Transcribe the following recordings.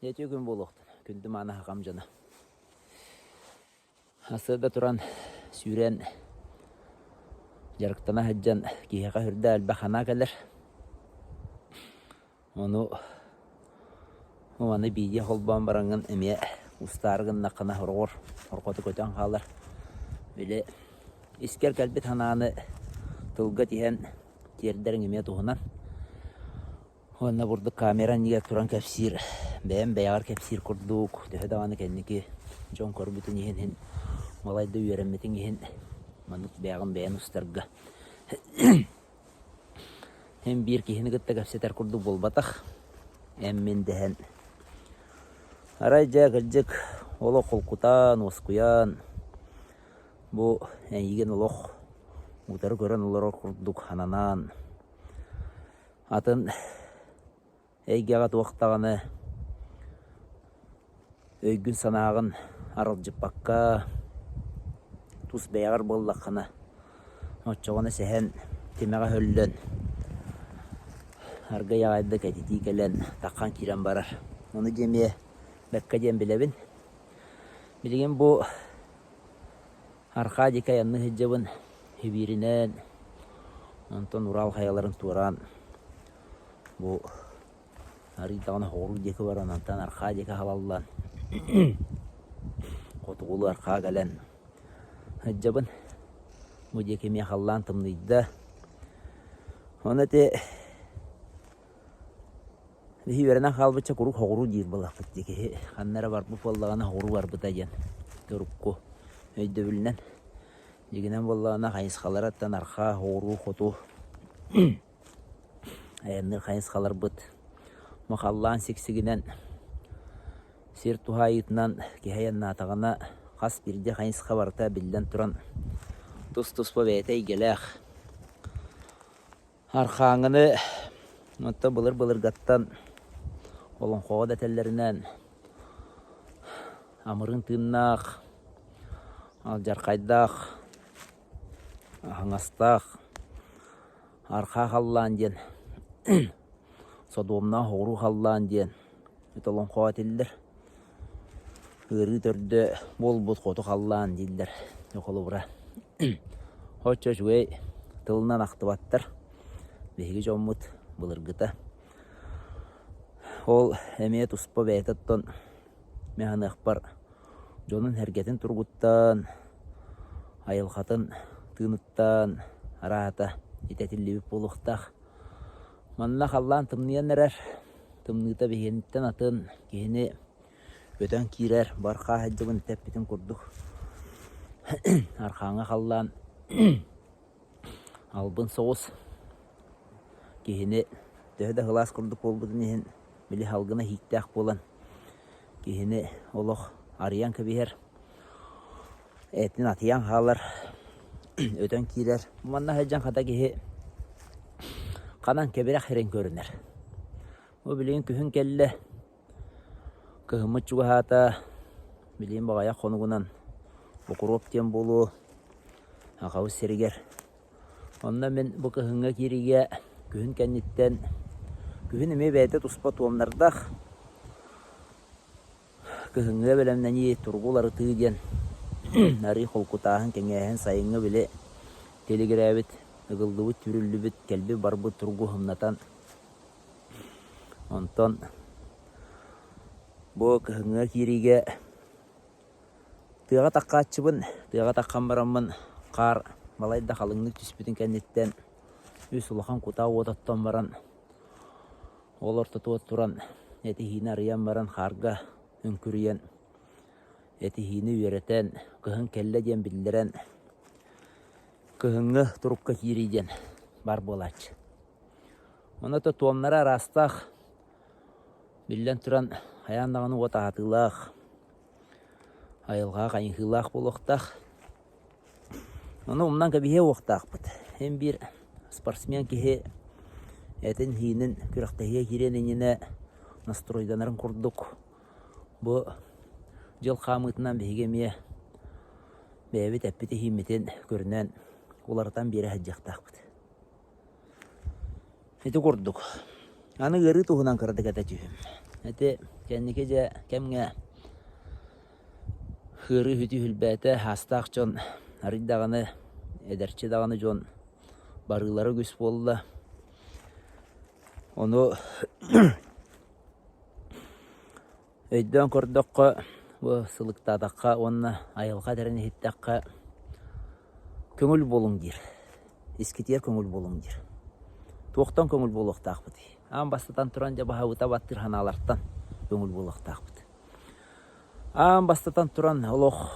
Үтүө күн буолуохтун, күндү мааны хахам дьоно. Сарсыарда туран сүүрэн дьарыктана сылдьан киһиэхэ сүрдээх элбэх санаа кэлэр. Ону маны бииргэ холбоон бараҥҥын эмиэ устаары гыннаххына сороҕор орҕото көтөн хаалар. Били искэр кэлбит санааны тылга тиһэн тиэрдэриҥ эмиэ туһунан. Уонна бурдук камера иннигэр туран кэпсиир, бэйэм бэйэҕэр кэпсиир курдук, төһө даҕаны кэнники дьон көрбүтүн иһин иһин балайда үөрэммитиҥ иһин маннык бэйэҕин бэйэн устарга эн биир киһини кытта кэпсэтэр курдук буолбатах, эн-мин дэһэн. Арай дьэ кырдьык олох холкутаан, уоскуйан, бу эйигин олох утары көрөн олорор курдук сананан Атын эйгэҕэ туох даҕаны өйгүн-санааҕын аралдьыппакка, тус бэйэҕэр буоллаххына, оччоҕуна сэһэн тимэҕэ өһөллөн, аргыый аҕайдык этитии кэлэн, таххан киирэн барар. Ону дьэ эмиэ бэккэ диэн билэбин. Билигин бу Архаа диэки айанныы сылдьабын Сибииринэн, онтон Урал хайаларын туораан бу арыый даҕаны соҕуруу диэки баран, онтон архаа диэки халаллан хотугулуу архаа кэлэн сылдьабын. Бу диэки эмиэ халлаан тымныйда. Ону ити Биһи үөрэнэн хаалбычча куруук соҕуруу диир буоллахпыт дии киһи ханна эрэ барбыт буоллаҕына соҕуруу барбыта диэн урукку өйдөбүлүнэн. Дьиҥинэн буоллаҕына хайысхаларыттан арҕаа, соҕуруу, хоту айанныыр хайысхаларбыт бу халлаан сиксигинэн сир туһаайыытынан киһи айаннаатаҕына хас биирдии хайысха барыта биллэн туран тус-туспа бэйэтэ эйгэлээх. Архааҥҥыны оттон былыр-былыргаттан олоҥхоҕо да этэллэринэн амырыын тыыннаах, алдьархайдаах, аһаҥастаах архаа халлаан диэн содуомнаах оҕуруу халлаан диэн ити олоҥхоҕо этиллэр. Ыарыы төрдө буолбут хоту халлаан дииллэр холобура. Оччо үчүгэй тылынан ахтыбаттар биһиги дьоммут былыргыта. Ол эмиэ туспа бэйэтэ оттон мин саныахпар дьонун-сэргэтин туругуттан, айылҕатын тыыныттан арааһата итэтиллибит буолуохтаах. Манна халлаан тымныйан эрэр, тымныыта биһиэниттэн атын киһини өтөн киирэр, бархаа сылдьыбын тэппитин курдук архааҥҥа халлаан албын соҕус киһини төһө да сылаас курдук буолбутун иһин били салгына иһииттээх буолан киһини олох арыйан кэбиһэр, этин атыйан хаалар, өтөн киирэр. Манна сылдьан хата киһи ханан кэбирэх сирин көрүнэр. Бу билигин күһүн кэллэ, кыһыммыт чугаһаата, билигин баҕайах хонугунан Бокуруоп диэн буолуо Аҕабыт сиригэр. Онно мин бу кыһыҥҥа киириигэ күһүн кэнниттэн күһүн эмиэ бэйэтэ туспа туомнардаах Кыһыҥҥыга бэлэмнэнии, туругу уларытыы диэн арыый холкутааһын, кэҥээһин сайыҥҥы били тилигирээбит, ыгыллыбыт, түүрүллүбүт, кэлбит-барбыт туругу сымнатан, онтон бу кыһыҥҥыга киириигэ тыаҕа таххааччыбын, тыаҕа таххан бараммын хаар балайда халыҥнык түспүтүн кэнниттэн үс улахан кутаа уот оттон баран Ол ортотугар туран этиһиини арыйан баран хаарга үҥкүрүйэн, этиһиини үөрэтэн, кыһын кэллэ диэн биллэрэн, кыһыҥҥы турукка киирии диэн баар буолааччы. Онно то туомнара араастаах, биллэн туран, хайаан даҕаны уот аһатыылаах, айылҕаҕа хайыһыылаах буолуохтаах. Ону умнан кэбиһиэ уохтаахпыт. Эн биир спортсмен киһи этин-сиинин күрэхтэһиигэ киириэн иннинэ настройданарын курдук бу дьыл хаамыытынан биһиги эмиэ бэйэбит эппит-иһииммитин көрүнэн уларытан биэрэ сылдьыахтаахпыт. Ити курдук. Аны ыарыы туһунан кыратык этэ түһүм. Ити Кэнники дьэ кэмҥэ ыарыы үтүһүлбээтэ, аастаах дьон арый даҕаны, эдэрчи даҕаны дьон барыылара үгүс буолла. Ону өйдөөн көрдөххө, бу сылыктаатахха уонна айылҕа этэрин иһиттэххэ, көҥүл буолуҥ диир. Искитиэр көҥүл буолуҥ диир. Туохтан көҥүл буолуохтаахпытый? Аан бастатан туран дьэ баһабыта баттыыр санаалартан көҥүл буолуохтаахпыт. Аан бастатан туран олох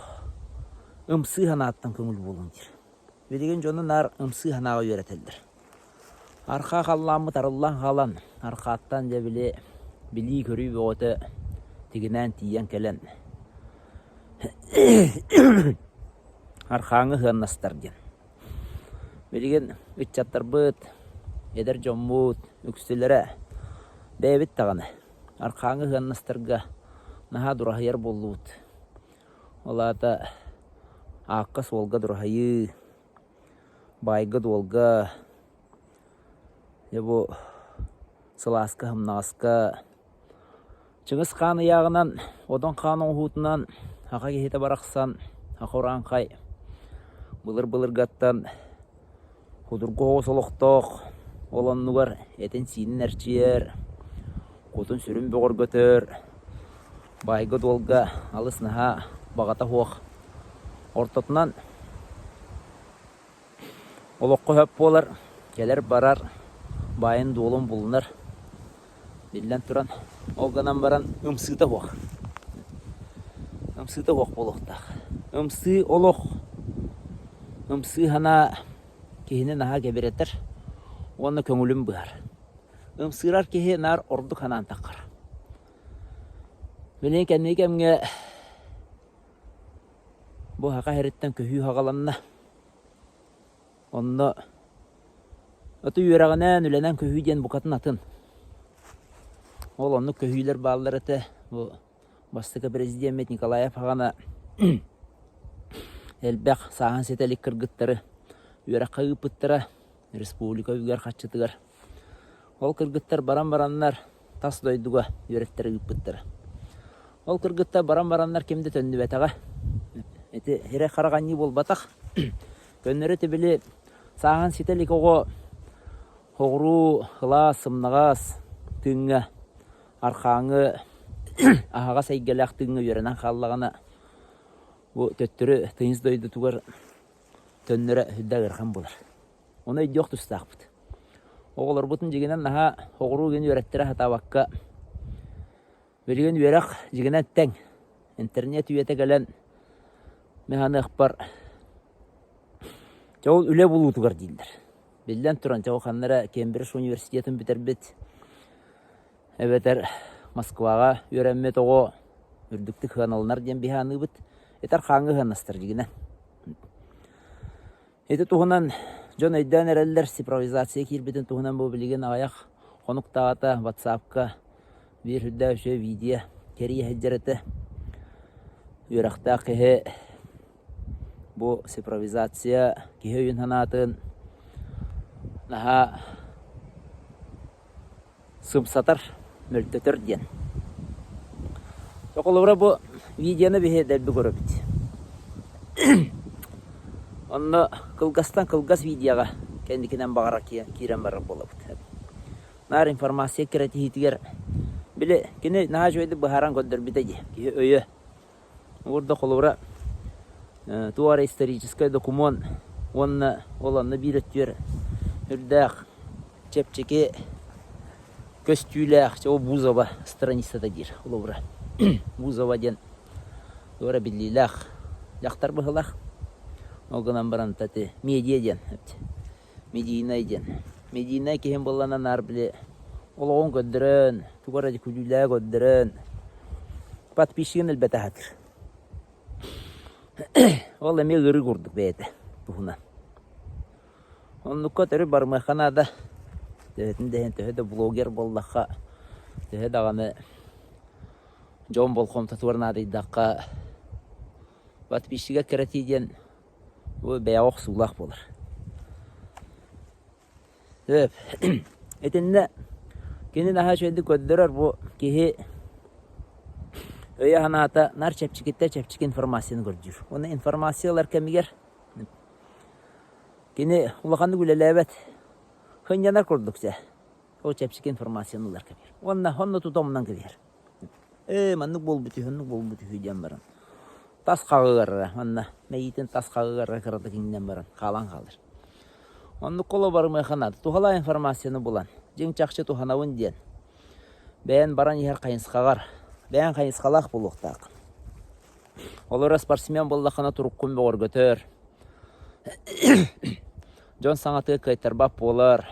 ымсыы санааттан көҥүл буолуҥ диир. Билигин дьону наар ымсыы санааҕа үөрэтэллэр. Архаа халлааммыт арыллан хаалан, архааттан дьэ били билии-көрүү бөҕөтө тигинээн тиийэн кэлэн архааҥы сыаннастар диэн. Билигин ыччаттарбыт, эдэр дьоммут үксүлэрэ бэйэбит даҕаны архааҥы сыаннастарга наһаа дураһыйар буоллубут. Ол аата аакка-суолга дураһыйыы, баайга-дуолга, дьэ бу сылааска-сымнаҕаска Чыҥыс Хаан ыйааҕынан, Одон Хаан оҥоһуутунан саха киһитэ барахсан, саха урааҥхай былыр-былыргаттан судургу соҕус олохтоох, ол оннугар этин-сиинин эрчийэр, кутун-сүрүн бөҕөргөтөр, баайга-дуолга алыс наһаа баҕата суох. Ортотунан Олоххо сөп буолар, кэлэр-барар, баайын-дуолун булунар. Биллэн туран, ол гынан баран ымсыыта суох. Ымсыыта суох буолуохтаах. Ымсыы олох, ымсыы санаа киһини наһаа кэбирэтэр уонна көҥүлүн быһар. Ымсыырар киһи наар ордук санаан таххар. Билигин кэнники кэмҥэ бу саха сириттэн көһүү саҕаланна. Онно аты үөрэҕинэн, үлэнэн көһүү диэн букатын атын. Ол оннук көһүүлэр бааллар этэ. Бу бастакы президеммит Николаев аҕана элбэх сааһын ситэ илик кыргыттары үөрэххэ ыыппыттара республика үбүгэр-харчытыгар. Ол кыргыттар баран бараннар тас дойдуга үөрэттэрэ ыыппыттара. Ол кыргыттар баран бараннар ким да төннүбэтэҕэ. Ити сирэй харах анньыы буолбатах. Көннөрү ити били сааһын ситэ илик оҕо соҕуруу сылаас, сымнаҕас тыыҥҥа, архааҥы аһаҕас эйгэлээх тыыҥҥа үөрэнэн хааллаҕына, бу төттөрү тыйыс дойдутугар төннөрө сүрдээх ыарахан буолар. Ону өйдүөх тустаахпыт. Оҕолорбутун дьиҥинэн наһаа соҕуруу гын үөрэттэрэ сатаабакка, билигин үөрэх дьиҥинэн тэҥ. Интернет үйэтэ кэлэн, мин саныахпар, чэ ол үлэ булуутугар дииллэр. Биллэн туран, чэ ол ханна эрэ Кембридж университетын бүтэрбит эбэтэр Москваҕа үөрэммит оҕо үрдүктүк сыаналанар диэн биһи аныыбыт. Этэр хааҥҥа сыаннастар дьиҥинэн. Ити туһунан дьон өйдөөн эрэллэр, цифровизация киирбитин туһунан бу билигин аҕыйах хонуктааҕыта ватсапка биир үрдээх үчүгэй видео кэрийэ сылдьар этэ. Үөрэхтээх киһи бу цифровизация киһи өйүн-санаатын наһаа сымсатар, мөлтөтөр диэн. Холобура бу видеоны биһи дэлби көрөбүт. Онно кылгастан кылгас видеоҕа кэнникинэн баҕара киирэн барар буолабыт. Наар информация кирэтиһиитигэр били кини наһаа үчүгэйдик быһааран көрдөрбүтэ дии. Киһи өйө Уурда холобура туох эрэ историческай докумуон уонна ол онно биир өттүгэр үрдээх чэпчэки көстүүлээх чэ Бузова страницата диир холобура. Бузова диэн туох эрэ биллиилээх дьахтар быһыылаах. Ол гынан баран ити медиа диэн медийнай диэн. Медийнай киһим буоллаҕына наар били олоҕун көрдөрөн, тугу эрэ күлүүлээх көрдөрөн подписчигын элбэтэ сатыыр. Ол эмиэ ыарыы курдук бэйэтэ туһунан. Оннукка төрүт барымыахха наада. Төһөтүн да иһин төһө да блогер буоллахха, төһө даҕаны дьон болҕомтотугар наадыйдахха, подписчига кэрэтии диэн Бу бэйэҕэ охсуулаах буолар. Сөп. Итиннэ кини наһаа үчүгэйдик көрдөрөр бу киһи. Өйө-санаата наар чэпчэкиттэн чэпчэки информацияны көрдүүр. Уонна информация ылар кэмигэр кини улаханнык үлэлээбэт, сынньанар курдук дьэ. Ол чэпчэки информацияны ылар кэмигэр. Уонна онно тута умнан кэбиһэр. Ээ, маннык буолбут үһү, оннук буолбут үһү диэн баран тас хаҕыгар манна мэйиитин тас хаҕыгар кыратык иҥнэн баран хаалан хаалар. Оннук холо барымыаха наада. Туһалаах информацияны булан, дьиҥ-чахчы туһанабын диэн бэйэн баран иһэр хайысхаҕар, бэйэҥ хайысхалаах буолуохтааххын. Олоро спортсмен буоллаххына туруккун бөҕөргөтөр, дьон саҥатыгар кыайтарбат буолар,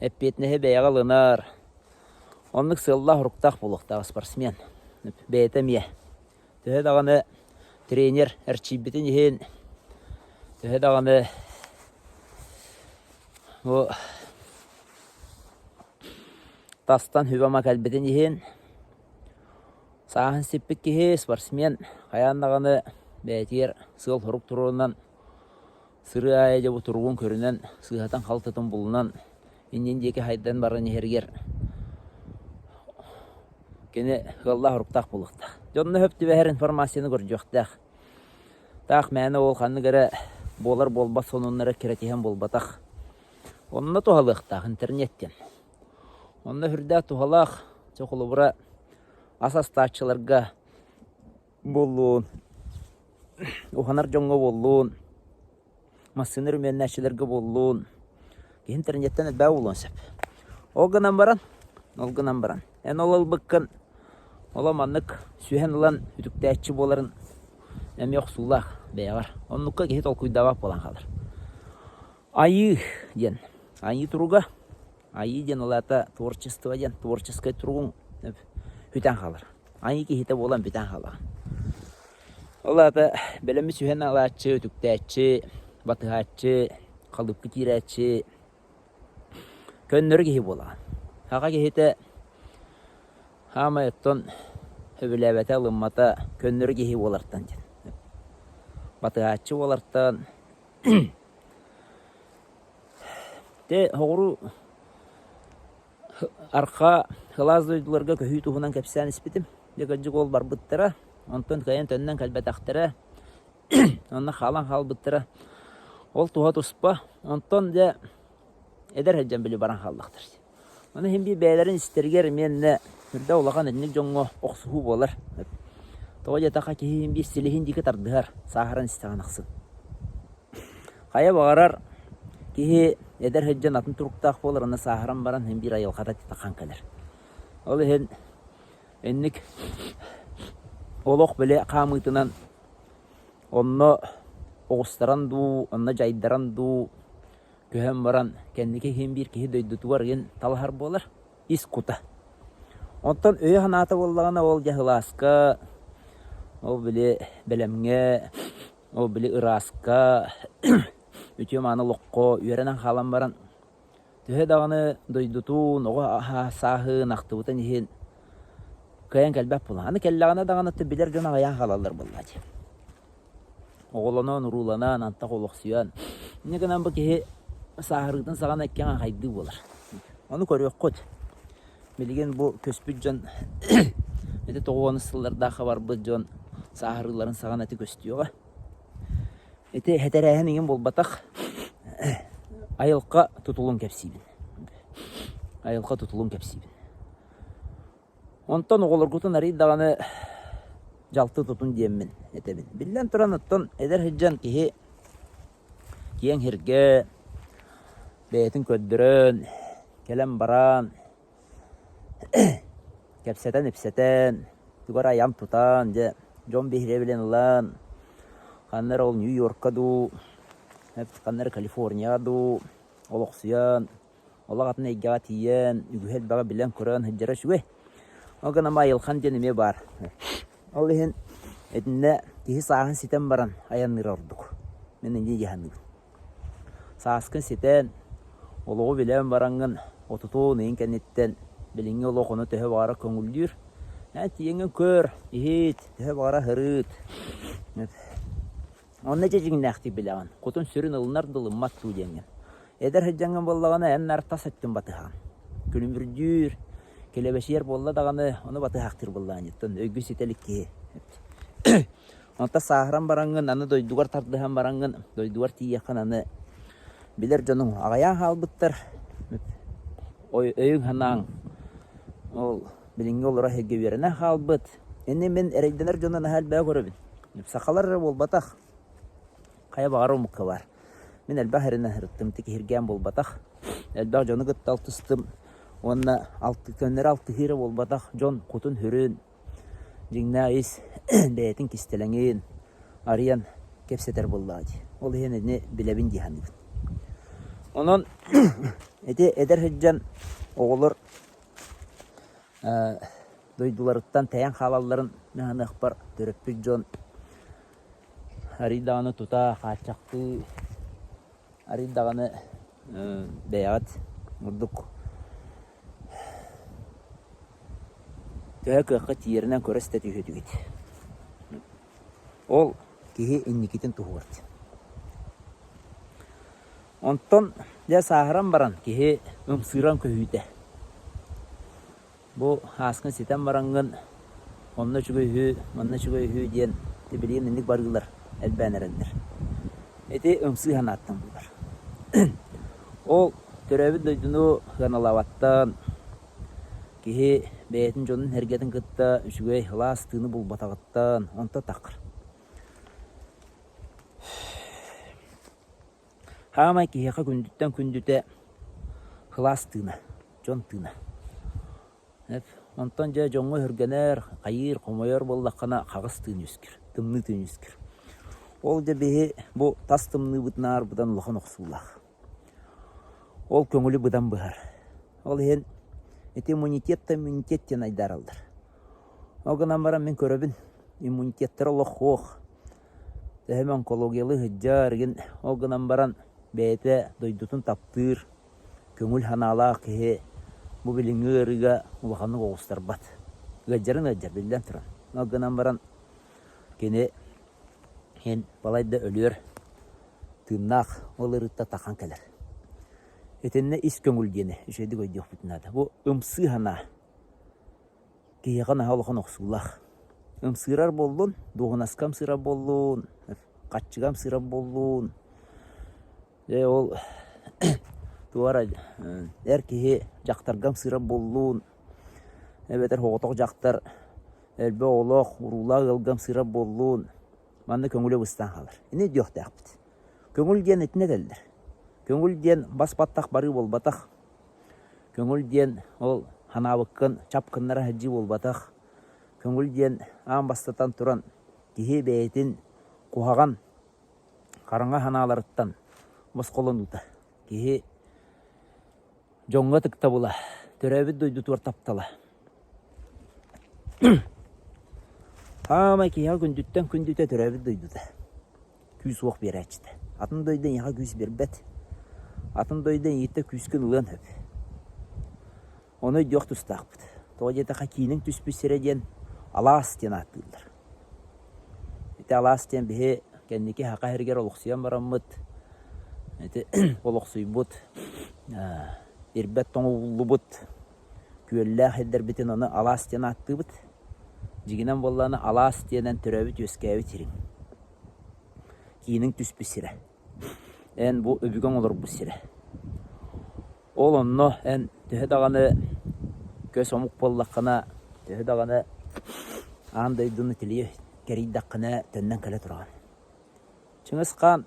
эппиэтинэһи бэйэҕэ ылынар, Оннук сыаллаах-соруктаах буолуохтаах спортсмен. Бэйэтэ эмиэ. Төһө даҕаны тренер эрчийбитин иһин, төһө даҕаны бу тастан сүбэ-ама кэлбитин иһин, сааһын сиппит киһи, спортсмен хайаан даҕаны бэйэтигэр сыал-сорук туруорунан Сырыы аайы дьэ бу туругун көрүнэн, сыыһатын-халтытын булунан, иннин диэки хайдан баран иһэригэр кини ыаллаах-уруктаах буолуохтаах. Дьонно сөп түбэһэр информацияны көрдүөхтээх. Таах мээнэ ол ханнык эрэ буолар-буолбат сонуннары кирэтиһэн буолбатах. Онно туһалыахтаах интернет диэн. Онно сүрдээх туһалаах, чэ холобура ас астааччыларга буоллун, уһанар дьоҥҥо буоллун, массыына өрөмүөннээччилэргэ буоллун, киһи интернеттэн элбэҕи булуон сөп. Ол гынан баран, ол гынан баран, эн ол ылбыккын оло маннык сүһэн ылан үтүктээччи буоларын эмиэ охсуулаах бэйэҕэр. Оннукка киһи толкуйдаабат буолан хаалар. Айыы диэн. Айыы туруга Айыы диэн ол аата творчество диэн, творческай туругуҥ бүтэн хаалар. Айыы киһитэ буолан бүтэн хаалаҕын. Ол аата бэлэми сүһэн алааччы, үтүктээччи, батыһааччы, халыыпка киирээччи, көннөрү киһи буолаҕын. Саха киһитэ хаамай оттон сөбүлээбэтэ, ылыммата көннөрү киһи буолартан диэн. Батыһааччы буолартан Дьэ, соҕуруу арҕаа сылаас дойдуларга көһүү туһунан кэпсээн испитим. Дьэ, кырдьык ол барбыттара, онтон кыайан төннөн кэлбэтэхтэрэ, онно хаалан хаалбыттара. Ол туһа туспа. Онтон дьэ эдэр сылдьан били баран хааллахтар. Ону иһин биир бэйэлэрин истэригэр эмиэ үрдэ улахан итинник дьоҥҥо охсуһуу буолар. Тоҕо диэтэххэ киһи иһин биир силиһин диэки тардыһар, сааһыран истэҕин ахсын. Хайа баҕарар киһи эдэр сылдьан атын туруктаах буолар, аны сааһыран баран иһин биир айылҕата таххан кэлэр. Ол иһин инник олох били хаамыытынан онно оҕустаран дуу, онно дьайдаран дуу көһөн баран кэнники иһин биир киһи дойдутугар ыйын талаһар буолар ис кута. Онтон өйө-санаата буоллаҕына ол дьэ сылааска, ол били бэлэмҥэ, ол били ырааска, үтүө-мааны олоххо үөрэнэн хаалан баран төһө даҕаны дойдутун, оҕо сааһын ахтыбытын иһин кыайан кэлбэт буолан. Аны кэллэҕинэ даҕаны билэр дьон аҕыйаан хаалаллар буоллаа дии. Оҕолонон, урууланан, антах олохсуйан. Инньэ гынан бу киһи сааһырыытын саҕана иккиэн аҕайдыы буолар. Ону көрүөххүт. Билигин бу көспүт дьон ити тоҕуонус сыллардаахха барбыт дьон сааһырыыларын саҕана ити көстүөҕэ. Ити хэтэрээһин иҥин буолбатах айылҕа тутулун кэпсиибин. Айылҕа тутулун кэпсиибин. Онтон оҕолоргутун арыый даҕаны дьалты тутун диэммин этэбин. Биллэн туран, оттон эдэр сылдьан киһи киэҥ сиргэ бэйэтин көрдөрөн, кэлэн-баран, кэпсэтэн-ипсэтэн, тугу эрэ айан-тутан, дьэ, дьон биһирэбилин ылан, ханна эрэ ол Нью-Йоркка дуу, ханна эрэ Калифорнияҕа дуу олохсуйан, Олох атын эйгэҕэ тиийэн, үгүһү элбэҕи билэн-көрөн сылдьара үчүгэй. Ол гынан айылхан диэн эмиэ баар. Ол иһин итиннэ киһи сааһын ситэн баран айанныыра ордук. Мин инньэ дии саныыбын. Сааскын ситэн, олоҕу билэн бараҥҥын отутун ыйын кэнниттэн билиҥҥи олох ону төһө баҕарар көҥүллүүр. Эн тиийэҥҥин көр, иһит, төһө баҕарар сырыт. Онно дьэ дьиҥнээхтик билэҕин, кутун-сүрүн ылынар да ылыммат дуу диэҥҥин. Эдэр сылдьаҥҥын буоллаҕына эн наар тас өттүн батыһаҕын. Күлүмүрдүүр, Килэбэчийэр буолла даҕаны, ону батыһаахтыыр буоллаҕын өйгүн ситэ илик киһи. Онтон сааһыран бараҥҥын, аны дойдугар тардыһан бараҥҥын, дойдугар тиийиэххин аны билэр дьонуҥ аҕыйаан хаалбыттар. Өйүҥ-санааҥ ол билиҥҥи олорор сиргэ үөрэнэн хаалбыт. Ини мин эрэйдэнэр дьону наһаа элбэҕи көрөбүн. Сахалар эрэ буолбатах, хайа баҕарар омукка баар. Мин элбэх эрэнэ сырыттым, ити киһиргээн буолбатах. Элбэх дьону кытта алтыстым уонна көннөрү алтыһыы эрэ буолбатах, дьон кутун-сүрүн, дьиҥнээх ис бэйэтин кистэлэҥин арыйан кэпсэтэр буоллаҕа дии. Ол иһин ини билэбин дии саныыбын. Онон ити эдэр сылдьан оҕолор дойдуларыттан тэйэн хаалалларын аһыныахпар төрөппүт дьон арый даҕаны тута хааччахтыы, арый даҕаны бэйэҕит ордук төһө кыахха тиийэринэн көрө-истэ түһүөтүгүт. Ол киһи инникитин туһугар диэн. Онтон дьэ сааһыран баран киһи ымсыыран көһүүтэ. Бу ааскын ситэн бараҥҥын онно үчүгэй үһү, манна үчүгэй үһү диэн билигин инник барыылар элбээн эрэллэр. Ити ымсыы санааттан буолар. Ол төрөөбүт дойдуну сыаналаабаттан, киһи бэйэтин дьонун-сэргэтин кытта үчүгэй сылаас тыыны булбатаҕыттан онто таххар. Хаамай киһиэхэ күндүттэн күндүтэ сылаас тыына, дьон тыына. Онтон дьэ дьоҥҥо өһүргэнэр, хайыыр, хомойор буоллаххына хаҕыс тыын үөскүүр, тымныы тыын үөскүүр. Ол дьэ биһи бу тас тымныыбытынаар быдан улахан охсуулаах. Ол көҥүлү быдан быһар. Ол иһин ити иммунитет да иммунитет диэн айдаараллар. Ол гынан баран мин көрөбүн, иммунитеттара олох суох. Төһө онкологиялыы сылдьар игин ол гынан баран бэйэтэ дойдутун таптыыр, көҥүл санаалаах киһи бу билиҥҥи ыарыыга улаханнык оҕустарбат. Ыалдьарын ыалдьар, биллэн туран. Ол гынан баран кини иһин балайда өлүөр тыыннаах ол ыарыыттан тахан кэлэр. Итиннэ ис көҥүл диэни үчүгэйдик өйдүөхпүтүн наада. Бу ымсыы санаа киһиэхэ наһаа улахан охсуулаах. Ымсыырар буоллун, дуоһунаска ымсыырар буоллун, хаччыга ымсыырар буоллун, дьэ ол туох эрэ эр киһи дьахтарга ымсыырар буоллун, эбэтэр соҕотох дьахтар элбэх оҕолоох, уруулаах ыалга ымсыырар буоллун, манна көҥүлэ быстан хаалар. Ини өйдүөхтээхпит. Көҥүл диэн итиннэ этэллэр. Көҥүл диэн бас-баттах барыы буолбатах. Көҥүл диэн ол ханаабыккын чап гыннара сылдьыы буолбатах. Көҥүл диэн аан бастатан туран киһи бэйэтин куһаҕан хараҥа санааларыттан босхолонуута. Киһи дьоҥҥо ытыктабыла, төрөөбүт дойдутугар таптала. Саамай киһиэхэ күндүттэн күндүтэ төрөөбүт дойдута. Күүс-уох биэрээччитэ. Атын дойду эйиэхэ күүс биэрбэт. Атын дойду эйиэхэ күүскүн ылыан сөп. Ону өйдүөх тустаахпыт. Тоҕо диэтэххэ кииниҥ түспүт сирэ диэн алаас диэн ааттыыллар. Ити алаас диэн биһи кэнники Саха сиригэр олохсуйан бараммыт ити олохсуйбут ирбэт тоҥуллубут күөллээх сирдэрбитин ону алаас диэн ааттыыбыт. Дьиҥинэн буоллаҕына алаас диэнэн төрөөбүт-үөскээбит сириҥ. Кииниҥ түспүт сирэ. Эн бу өбүгэҥ олорбут сирэ. Ол онно эн төһө даҕаны көс омук буоллаххына, төһө даҕаны аан дойдуну тилийэ кэрийдэххинэ төннөн кэлэ тураҕын. Чыҥыс Хаан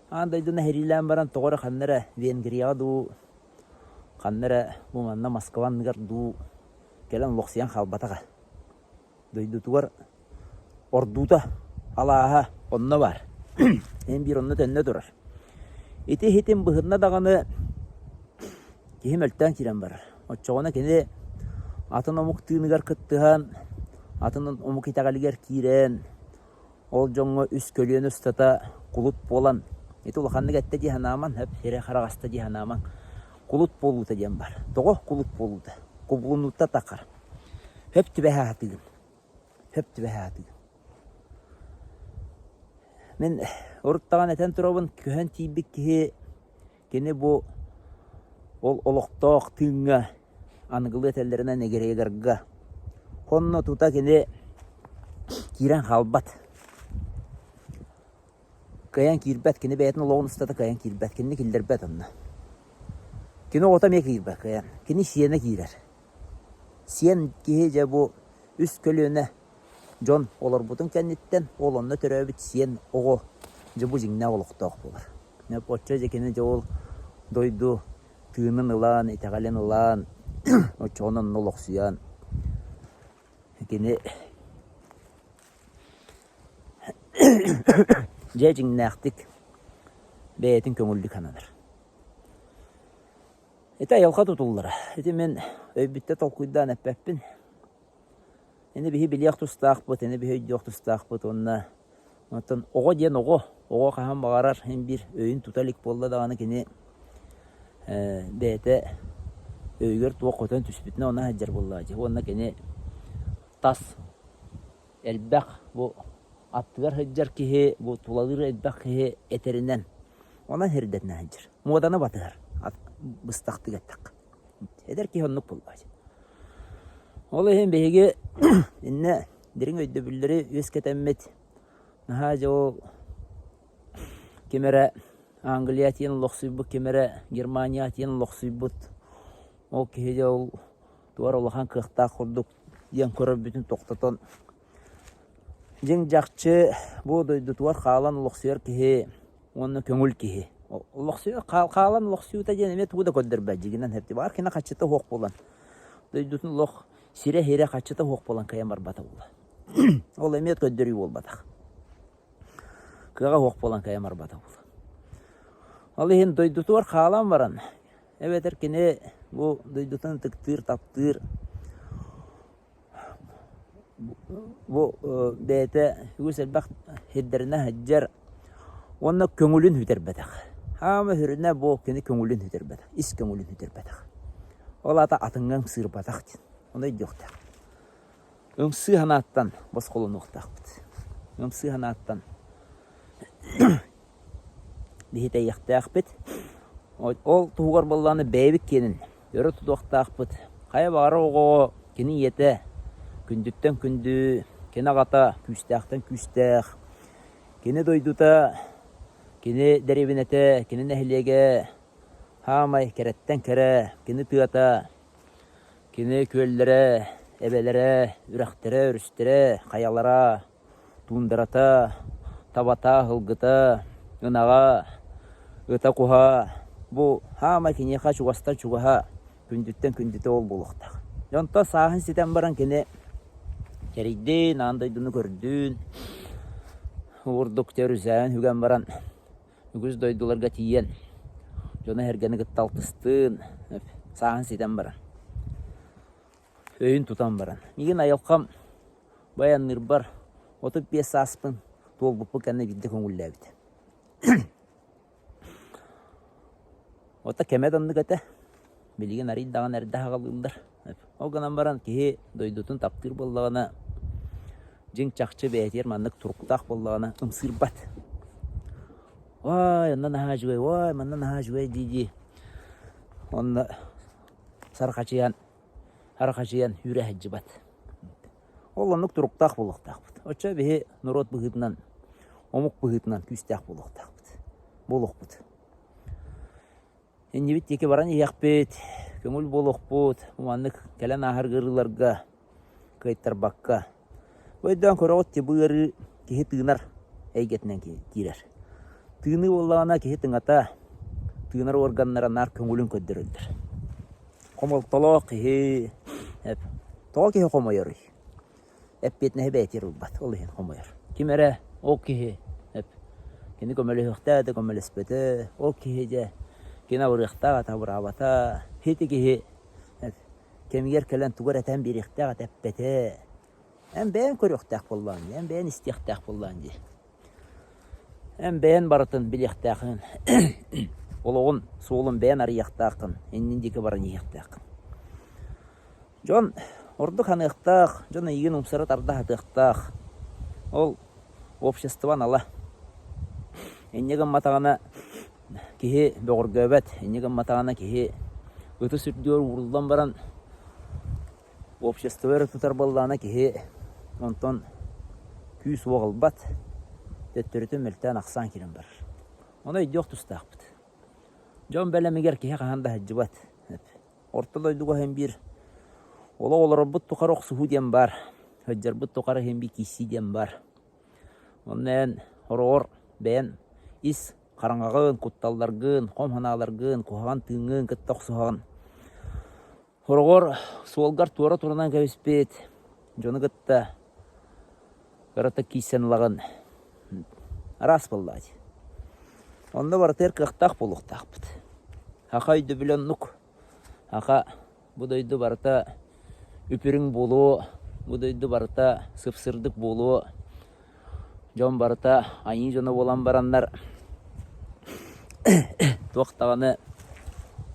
аан дойдуну сэриилээн баран тоҕо эрэ ханна эрэ Венгрияҕа дуу, ханна эрэ бу манна Москва анныгар дуу кэлэн олохсуйан хаалбатаҕа. Дойдутугар ордуута, алааһа онно баар. Эн биир онно төннө турар. Ити иһитин быһынна даҕаны киһи мөлтөөн киирэн барар. Оччоҕуна кини атын омук тыыныгар кыттыһан, атын омук итэҕэлигэр киирэн, ол дьоҥҥо үс көлүөнэ устата кулут буолан, ити улаханнык эттэ дии санааман, сөп сирэ-хараҕаста дии санаамаҥ, кулут буолуута диэн баар. Тоҕо кулут буолуута? Кубулунуута тахар. Сөп түбэһэ сатыыгын. Сөп түбэһэ сатыыгын. Мин урут даҕаны этэн турабын, көһөн тиийбит киһи кини бу ол олохтоох тыыҥҥа. аныгылыы этэллэринэн эгрегорга. Онно тута кини киирэн хаалбат. Кыайан киирбэт, кини бэйэтин олоҕун устата кыайан киирбэт, кинини киллэрбэт онно. Кини оҕото эмиэ киирбэт кыайан. Кини сиэнэ киирэр. Сиэн киһи дьэ бу үс көлүөнэ дьон олорбутун кэнниттэн ол онно төрөөбүт сиэн оҕо дьэ бу дьиҥнээх олохтоох буолар. Оччо дьэ кини дьэ ол дойду тыынын ылан, итэҕэлин ылан, оччоҕуна онно олохсуйан кини дьэ дьиҥнээхтик бэйэтин көҥүллүк сананар. Ити айылҕа тутуллара. Ити мин өйбүттэн толкуйдаан эппэппин. Ини биһи билиэх тустаахпыт, ини биһи өйдүөх тустаахпыт уонна оттон оҕо диэн оҕо, оҕо хаһан баҕарар син биир өйүн тута илик буолла даҕаны кини бэйэтэ өйүгэр туох көтөн түспүтүнэн онно сылдьар буоллаҕа дии. Уонна кини тас элбэх бу аттыгар сылдьар киһи, бу тулалыыр элбэх киһи этэринэн онон сирдэтинэ сылдьар. Муоданы батыһар быстахтык эттэххэ. Эдэр киһи оннук буоллаҕа дии. Ол иһин биһиги иннэ дириҥ өйдөбүллэри үөскэтэммит наһаа дьэ ол ким эрэ Англия тиийэн олохсуйбут, ким эрэ Германия тиийэн олохсуйбут ол киһи дьэ ол туора улахан кыахтаах курдук диэн көрөрбүтүн тохтотон дьиҥ чахчы бу дойдутугар хаалан олохсуйар киһи уонна көҥүл киһи. Олохсуйар хаалан олохсуйуута диэн эмиэ тугу да көрдөрбөт дьигинэн хэпти баар кини хаччыта суох буолан дойдутун олох сирэ-сирэ хаччыта суох буолан кыайан барбата буолла. Ол эмиэ көрдөрүү буолбатах. Кыаҕа суох буолан кыайан барбата буолла. Ол иһин дойдутугар хаалан баран эбэтэр кини бу дойдутун ытыктыыр, таптыыр Бу бэйэтэ үгүс элбэх сирдэринэн сылдьар уонна көҥүлүн сүтэрбэтэх. Хаама сүрүнэ бу кини көҥүлүн сүтэрбэтэх, ис көҥүлүн сүтэрбэтэх. Ол аата атыҥҥа ымсыырбатах диэн. Ону өйдүөхтээх. Ымсыы санааттан босхолонуохтаахпыт. Ымсыы санааттан биһитэйиэхтээхпит. Ол туһугар буоллаҕына бэйэбит киэнин өрө тутуохтаахпыт. Хайа баҕарар оҕоҕо кини ийэтэ күндүттэн күндү, кини аҕата күүстээхтэн күүстээх, кини дойдута, кини дэриэбинэтэ, кини нэһилиэгэ саамай кэрэттэн кэрэ, кини тыата, кини күөллэрэ, эбэлэрэ, үрэхтэрэ, өрүстэрэ, хайалара туундарата, табата, сылгыта, ынаҕа, ыта-куһа бу хаама киниэхэ чугастан чугаһа, күндүттэн күндүтэ ол буолуохтаах. Онтон сааһын ситэн баран кини кэрийдин, аан дойдуну көрдүн, уурдук төрүсээн үгэн баран үгүс дойдуларга тиийэн дьону-сэргэни кытта алтыстыын, сааһын ситэн баран өйүн тутан баран. Миигин айылҕам баянныырбар 35 сааспын туолбуппун кэннэ биирдэ көҥүллээбитэ. Ото кэмэ да оннук этэ. Билигин арый даҕаны эрдэ аҕалыыллар. Ол гынан баран киһи дойдутун таптыыр буоллаҕына, дьиҥ чахчы бэйэтигэр маннык туруктаах буоллаҕына ымсыырбат. Ой, онно наһаа үчүгэй, ой, манна наһаа үчүгэй дии-дии. Онно сархачыйан арахачыйан үүрэ сылдьыбат. Ол оннук туруктаах буолуохтаахпыт. Оччо биһи норуот быһыытынан, омук быһыытынан күүстээх буолуохтаахпыт. Буолуохпут. Иннибит диэки баран иһиэхпит, көҥүл буолуохпут, маннык кэлэн ааһар ыарыыларга кыайтарбакка. Бу өйдөөн көрөҕүт дии, бу ыарыы киһи тыынар эйгэтинэн киирэр. Тыыныы буоллаҕына киһи тыҥата, тыынар уорганнара наар көҥүлүн көрдөрөллөр. Хомолтолоох киһи тоҕо киһи хомойоруй? Эппиэтинэһи бэйэтигэр ылбат, ол иһин хомойор. Ким эрэ ол киһи кини көмөлөһүөхтээх да көмөлөспөтө, ол киһи дьэ кини абырыахтаах ата абыраабата, ити киһи кэмигэр кэлэн тугу эрэ этэн биэриэхтээх этэ эппэтэ. Эн бэйэҥ көрүөхтээх буоллаҕыҥ дии, эн бэйэҥ истиэхтээх буоллаҕыҥ дии. Эн бэйэҥ барытын билиэхтээххин, олоҕун суолун бэйэҥ арыйыахтааххын, иннин диэки баран иһиэхтээххин. Дьон ордук ханыахтаах, дьон эйигин умсара тарда сатыахтаах. Ол общество анала. Инньэ гымматаҕына киһи бөҕөргөөбөт, инньэ гымматаҕына киһи ытыс үрдүгэр ууруллан баран. Общество эрэ тутар буоллаҕына киһи онтон күүс-уох ылбат, төттөрүтүн мөлтөөн-ахсаан киирэн барар. Ону өйдүөх тустаахпыт. Дьон бэлэмигэр киһи хаһан да сылдьыбат. Орто дойдуга иһин биир олох олорорбут тухары охсуһуу диэн баар, сылдьарбыт тухары иһин биир киирсии диэн баар. Онно эн хороҕор бэйэн ис хараҥаҕын, кутталларгын, хом санааларгын, куһаҕан тыыҥҥын кытта охсуһаҕын. Хороҕор суолгар туора турунан кэбиспит дьону кытта кыратык киирсэн ылаҕын. Араас буоллаҕа дии. Онно барытыгар кыахтаах буолуохтаахпыт. Саха өйдөбүлэ оннук. Саха бу дойду барыта үп-үрүҥ буолуо, бу дойду барыта сып-сырдык буолуо. Дьон барыта айыы дьоно буолан бараннар туох даҕаны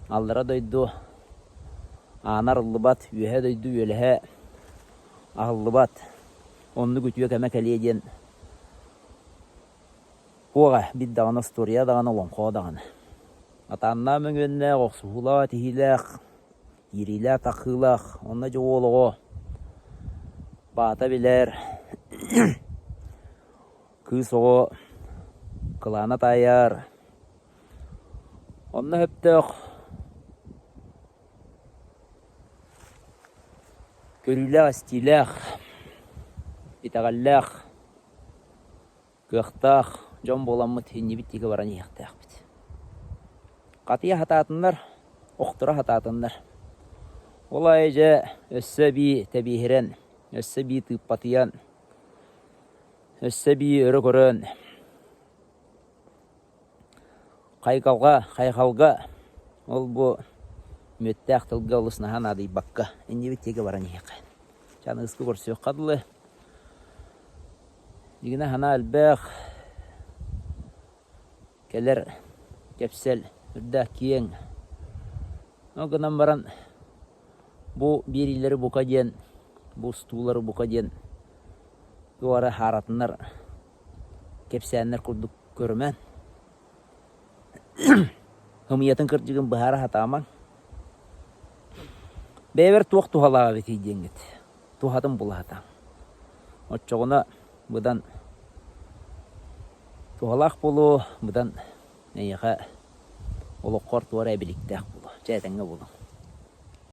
аллара дойду аана арыллыбат, үөһэ дойду үөлэһэ аһыллыбат. Оннук үтүө кэмэ кэлиэ диэн Уоҕа, биир даҕаны остуоруйа даҕаны, олоҥхо даҕаны. Атааннаах мөҥүөннээх, охсуһуулаах, этиһиилээх, киириилээх-тахсыылаах, онно дьэ уол оҕо баата билэр, кыыс оҕо кылаана таайар. Онно сөптөөх көрүүлээх-истиилээх, итэҕэллээх Кыахтаах дьон буоламмыт иннибит диэки баран иһиэхтээхпит. Хатыйа сатаатыннар, охторо сатаатыннар. Ол аайы дьэ өссө эбии тэбиэһирэн, өссө эбии тыыппатыйан, өссө эбии өрө көрөн, хайҕалга, хайҕалга ол-бу мүөттээх тылга олус наһаа наадыйбакка иннибит диэки баран иһиэххэ. Чэ аныгыскы көрсүөххэ дылы. Дьиҥинэ санаа элбэх, кэлэр кэпсэл үрдээх киэҥ. Ол гынан баран бу биэриилэри бука диэн, бу устуулары бука диэн туох эрэ хааратынар кэпсээннэр курдук көрүмэн. Ымыйатын кырдьыгын быһаара сатаамаҥ. Бэйэбэр туох туһалаах эбитий диэҥҥит туһатын була сатааҥ. Оччоҕуна быдан туһалаах буолуо, быдан эйиэхэ олоххор туора эбиликтээх буолуо. Чэ, этэҥҥэ буолуҥ.